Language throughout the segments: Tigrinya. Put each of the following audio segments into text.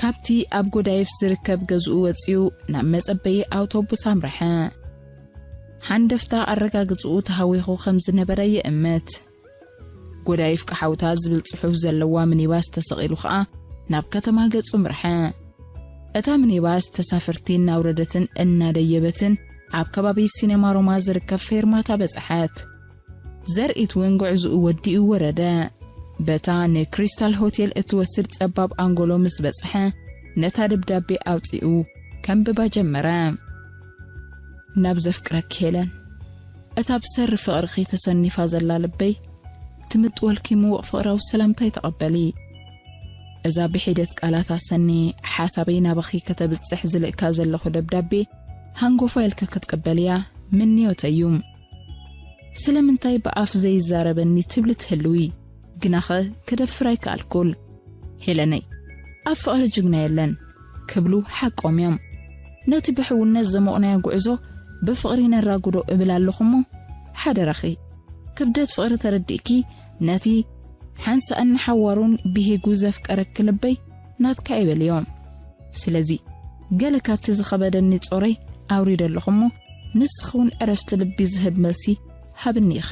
ኣብቲ ኣብ ጎዳይፍ ዝርከብ ገዝኡ ወጺኡ ናብ መጸበዪ ኣውቶቡስ ኣምርሐ። ሃንደፍታ ኣረጋግጽኡ ተሃዊኹ ከም ዝነበረ ይእምት። ጎዳይፍ ቀሓውታ ዝብል ጽሑፍ ዘለዋ ሚኒባስ ተሰቒሉ ኸኣ ናብ ከተማ ገጹ ምርሐ። እታ ሚኒባስ ተሳፈርቲ እናውረደትን እናደየበትን ኣብ ከባቢ ሲኔማ ሮማ ዝርከብ ፌርማታ በጽሐት። ዘርኢት እውን ጉዕዝኡ ወዲኡ ወረደ። በታ ንክሪስታል ሆቴል እትወስድ ጸባብ ኣንጎሎ ምስ በጽሐ፣ ነታ ደብዳቤ ኣውጺኡ ከንብባ ጀመረ። ናብ ዘፍቅረኪ ሄለን፣ እታ ብሰሪ ፍቕርኺ ተሰኒፋ ዘላ ልበይ፣ ትምጥወልኪ ምዉቕ ፍቕራዊ ሰላምታይ ተቐበሊ። እዛ ብሒደት ቃላት ኣሰኒ ሓሳበይ ናባኺ ከተብጽሕ ዝልእካ ዘለኹ ደብዳቤ ሃንጎፋ ኢልኪ ክትቅበልያ ምንዮተይ እዩ። ስለምንታይ ብኣፍ ዘይዛረበኒ ትብሊ ትህልዊ፣ ግናኸ ክደፍር ኣይከኣልኩን። ሄለነይ፣ ኣብ ፍቕሪ ጅግና የለን ክብሉ ሓቆም እዮም። ነቲ ብሕውነት ዘሞቕናዮ ጉዕዞ ብፍቕሪ ነራጉዶ እብል ኣለኹ እሞ፣ ሓደራኺ፣ ክብደት ፍቕሪ ተረዲእኪ፣ ነቲ ሓንሳእን ሓዋሩን ብሂጉ ዘፍቀረኪ ልበይ ናትካ ይበልዮ። ስለዚ፣ ገለ ካብቲ ዝኸበደኒ ጾረይ ኣውሪደ ኣለኹ እሞ፣ ንስኺ እውን ዕረፍቲ ልቢ ዝህብ መልሲ ሃብኒ ኢኺ።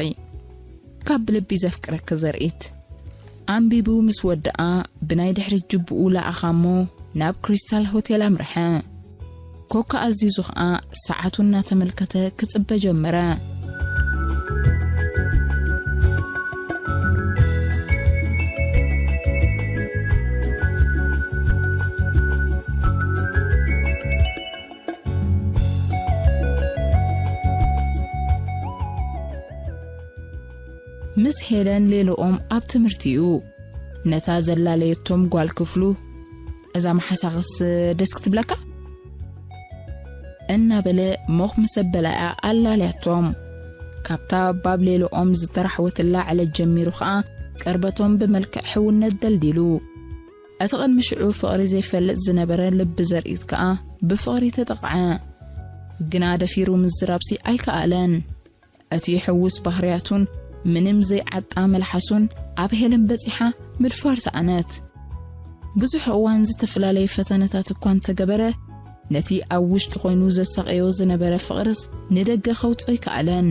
ካብ ልቢ ዘፍቅረኪ ዘርኢት። ኣንቢቡ ምስ ወድኣ፣ ብናይ ድሕሪት ጅብኡ ለኣኻ እሞ፣ ናብ ክሪስታል ሆቴል ኣምርሐ። ኮካ ኣዚዙ ኸኣ፣ ሰዓቱ እናተመልከተ ክጽበ ጀመረ። ምስ ሄለን ሌሎኦም ኣብ ትምህርቲ እዩ። ነታ ዘላለየቶም ጓል ክፍሉ፣ "እዛ መሓሳኽስ ደስ ክትብለካ?" እናበለ ሞኽ ምስ ኣበላያ ኣላልያቶም። ካብታ ባብ ሌሎኦም ዝተራሕወትላ ዕለት ጀሚሩ ኸኣ፣ ቅርበቶም ብመልክዕ ሕውነት ደልዲሉ። እቲ ቅድሚ ሽዑ ፍቕሪ ዘይፈልጥ ዝነበረ ልቢ ዘርኢት ከኣ ብፍቕሪ ተጠቕዐ። ግና ደፊሩ ምዝራብሲ ኣይከኣለን። እቲ ሕዉስ ባህርያቱን ምንም ዘይዓጣ መልሓሱን ኣብ ሄለን በጺሓ ምድፋር ሰኣነት። ብዙሕ እዋን ዝተፈላለየ ፈተነታት እኳ እንተገበረ፣ ነቲ ኣብ ውሽጡ ኮይኑ ዘሳቕዮ ዝነበረ ፍቕርስ ንደገ ከውጽኦ ኣይከኣለን።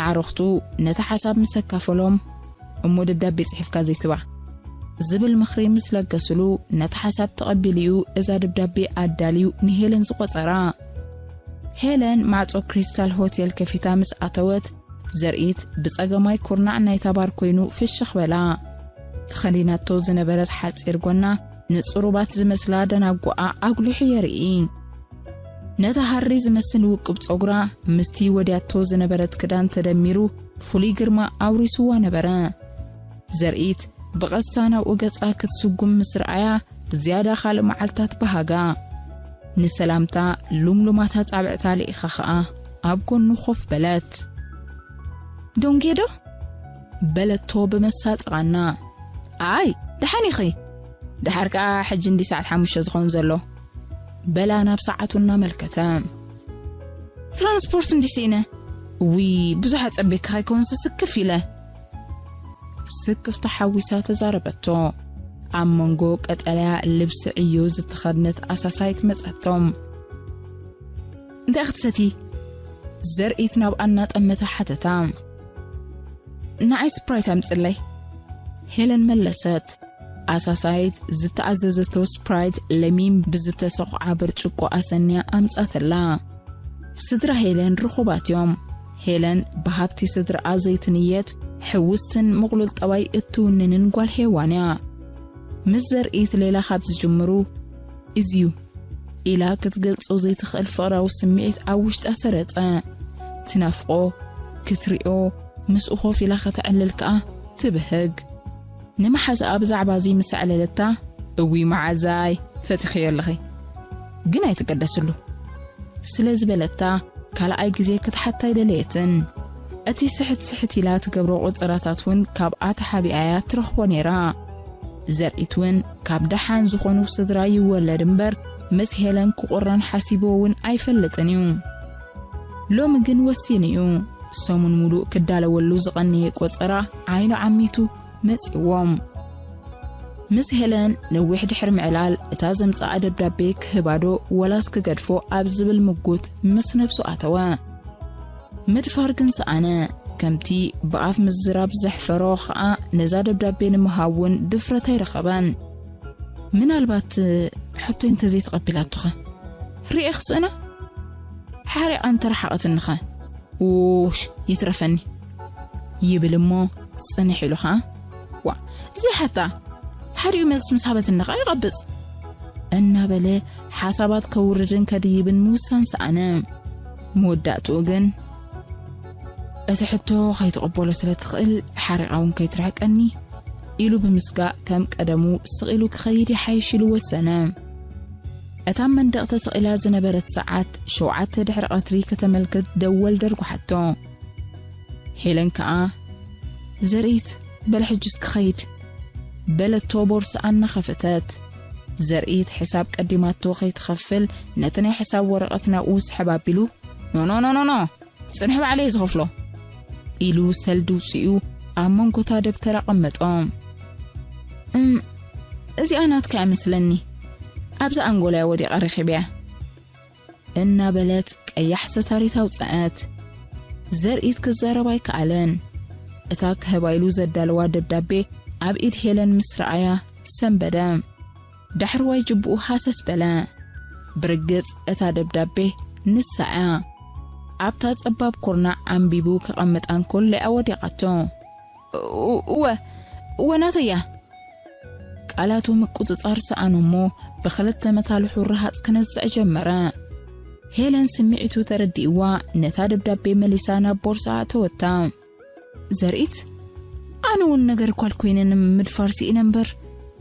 ኣዕሩኽቱ ነቲ ሓሳብ ምስ ኣካፈሎም፣ "እሞ ደብዳቤ ጽሒፍካ ዘይትባ?" ዝብል ምኽሪ ምስ ለገስሉ፣ ነቲ ሓሳብ ተቐቢሉ'ዩ እዛ ደብዳቤ ኣዳልዩ ንሄለን ዝቖጸራ። ሄለን ማዕጾ ክሪስታል ሆቴል ከፊታ ምስ ኣተወት፣ ዘርኢት ብጸገማይ ኩርናዕ ናይታ ባር ኮይኑ ፍሽኽ በላ። ተኸዲናቶ ዝነበረት ሓጺር ጎና ንጽሩባት ዝመስላ ደናጉኣ ኣጉሊሑ የርኢ። ነታ ሃሪ ዝመስል ውቁብ ጸጉራ ምስቲ ወድያቶ ዝነበረት ክዳን ተደሚሩ ፍሉይ ግርማ ኣውሪስዋ ነበረ። ዘርኢት ብቐስታ ናብኡ ገጻ ክትስጉም ምስ ረኣያ፣ ዝያዳ ካልእ መዓልታት በሃጋ። ንሰላምታ ሉምሉማት ኣጻብዕታ ልኢኻ ኸኣ ኣብ ጎኑ ኮፍ በለት። "ዶንጌዶ?" በለቶ ብመሳጢ ቓና። "ኣይ፣ ደሓን ኢኺ? ደሓር ከኣ ሕጂ እንዲ ሰዓት ሓሙሽተ ዝኸውን ዘሎ?" በላ ናብ ሰዓቱ እናመልከተ። "ትራንስፖርት እንዲ ስኢነ? እውይ፣ ብዙሕ ኣጸቢካ ከይኮንስ ስክፍ ኢለ?" ስክፍ ተሓዊሳ ተዛረበቶ። ኣብ መንጎ ቀጠልያ ልብሲ ዕዮ ዝተኸድነት ኣሳሳይት መጸቶም። "እንታይ ክትሰቲ?" ዘርኢት ናብ ኣናጠመተ ሓተታ። "ንዓይ ስፕራይት ኣምጽለይ?" ሄለን መለሰት። ኣሳሳይት ዝተኣዘዘቶ ስፕራይት ለሚን ብዝተሰኹዓ ብርጭቆ ኣሰንያ ኣምጻተላ። ስድራ ሄለን ርኹባት እዮም። ሄለን ብሃብቲ ስድራኣ ዘይትንየት፣ ሕውስትን ምቕሉል ጠባይ እትውንንን ጓል ሄዋን እያ። ምስ ዘርኢት ሌላ ካብ ዝጅምሩ፣ "እዚዩ" ኢላ ክትገልጾ ዘይትኽእል ፍቕራዊ ስምዒት ኣብ ውሽጣ ሰረጸ። ትናፍቆ፣ ክትሪኦ፣ ምስኡ ኮፍ ኢላ ከተዕልል ከኣ ትብህግ። ንመሓዛኣ ብዛዕባ እዚ ምስ ኣዕለለታ፣ "እዊ መዓዛይ፣ ፈቲኽዮ ኣለኺ፣ ግን ኣይትገደስሉ" ስለ ዝበለታ፣ ካልኣይ ግዜ ክትሓታ ኣይደለየትን። እቲ ስሕት ስሕት ኢላ ትገብሮ ቆጸራታት እውን ካብኣ ተሓቢኣያ ትረኽቦ ነይራ። ዘርኢት እውን ካብ ደሓን ዝኾኑ ስድራ ይወለድ እምበር፣ ምስ ሄለን ክቑረን ሓሲቡ እውን ኣይፈልጥን እዩ። ሎሚ ግን ወሲኑ እዩ። ሰሙን ሙሉእ ክዳለወሉ ዝቐነየ ቆጸራ ዓይኑ ዓሚቱ መጺዎም። ምስ ሄለን ነዊሕ ድሕሪ ምዕላል፣ እታ ዘምጽኣ ደብዳቤ ክህባዶ ወላስ ክገድፎ ኣብ ዝብል ምጉት ምስ ነብሱ ኣተወ። ምድፋር ግን ሰኣነ። ከምቲ ብኣፍ ምዝራብ ዘሕፈሮ ኸኣ፣ ነዛ ደብዳቤ ንምሃብ እውን ድፍረት ኣይረኸበን። ምናልባት ሕቶይ እንተዘይተቐቢላቶኸ? ርእየ ክስእና? ሓሪቓ እንተረሓቐትንኸ? ውሽ፣ ይትረፈኒ። ይብል እሞ ጽንሕ ኢሉ ኸኣ፣ ዋ፣ እዚ ሓታ ሓዲኡ መልሲ ምስ ሃበትኒ ኸኣ ይቐብጽ። እናበለ ሓሳባት ከውርድን ከድይብን ምውሳን ሰኣነ። መወዳእትኡ ግን፣ እቲ ሕቶ ከይትቕበሎ ስለ ትኽእል፣ ሓሪቓ እውን ከይትርሕቀኒ፣ ኢሉ ብምስጋእ ከም ቀደሙ ስቕ ኢሉ ክኸይድ ይሓይሽ ኢሉ ወሰነ። እታ ኣብ መንደቕ ተሰቒላ ዝነበረት ሰዓት ሸውዓተ ድሕሪ ቀትሪ ከተመልክት ደወል ደርጉሓቶ። ሄለን ከኣ፣ ዘርኢት፣ በል ሕጅስ ክኸይድ፣ በለቶ ቦርስኣ እናኸፈተት። ዘርኢት ሕሳብ ቀዲማቶ ከይትኸፍል ነቲ ናይ ሕሳብ ወረቐት ናብኡ ስሕብ ኣቢሉ፣ ኖ፣ ኖ፣ ኖ፣ ኖ፣ ኖ፣ ጽንሒ ባዕለይ ዝኸፍሎ፣ ኢሉ ሰልዲ ውጽኡ ኣብ መንጎታ ደብተር ኣቐመጦ። እም፣ እዚኣ ናትካ እያ መስለኒ። ኣብዛ ኣንጎላ እያ ወዲቓ ረኺበያ። እናበለት ቀያሕ ሰታሪት ኣውጽአት። ዘርኢት ክዛረብ ኣይከኣለን። እታ ክህባ ኢሉ ዘዳለዋ ደብዳቤ ኣብ ኢድ ሄለን ምስ ረኣያ ሰንበደ። ዳሕረዋይ ጅብኡ ሃሰስ በለ። ብርግጽ እታ ደብዳቤ ንሳ እያ። ኣብታ ጸባብ ኩርናዕ ኣንቢቡ ከቐምጣ እንከሎ እያ ወዲቓቶ። እወ፣ እወ ናተይ እያ። ቃላቱ ምቁጽጻር ሰኣኑ እሞ ብኽልተ መታልሑ ረሃጽ ክነዝዕ ጀመረ። ሄለን ስምዒቱ ተረዲእዋ ነታ ደብዳቤ መሊሳ ናብ ቦርሳ ኣእተወታ። ዘርኢት፣ ኣነ እውን ነገር ኳል ኮይነ ንምድፋር ስኢነ እምበር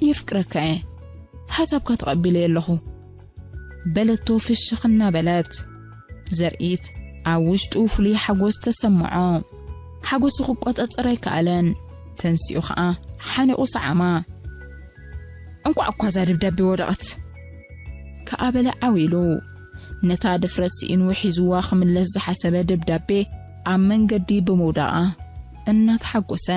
የፍቅረካ እየ። ሓሳብካ ተቐቢለዮ ኣለኹ። በለቶ ፍሽኽ እናበለት። ዘርኢት ኣብ ውሽጡ ፍሉይ ሓጎስ ተሰምዖ። ሓጎሱ ክቆጻጸር ኣይከኣለን። ተንሲኡ ኸኣ ሓኒቑ ሰዓማ። እንቋዕ እኳ እዛ ደብዳቤ ወደቐት። ከኣ በለ ዓው ኢሉ። ነታ ድፍረት ስኢኑ ሒዝዋ ክምለስ ዝሓሰበ ደብዳቤ ኣብ መንገዲ ብምውዳቓ እናተሓጎሰ።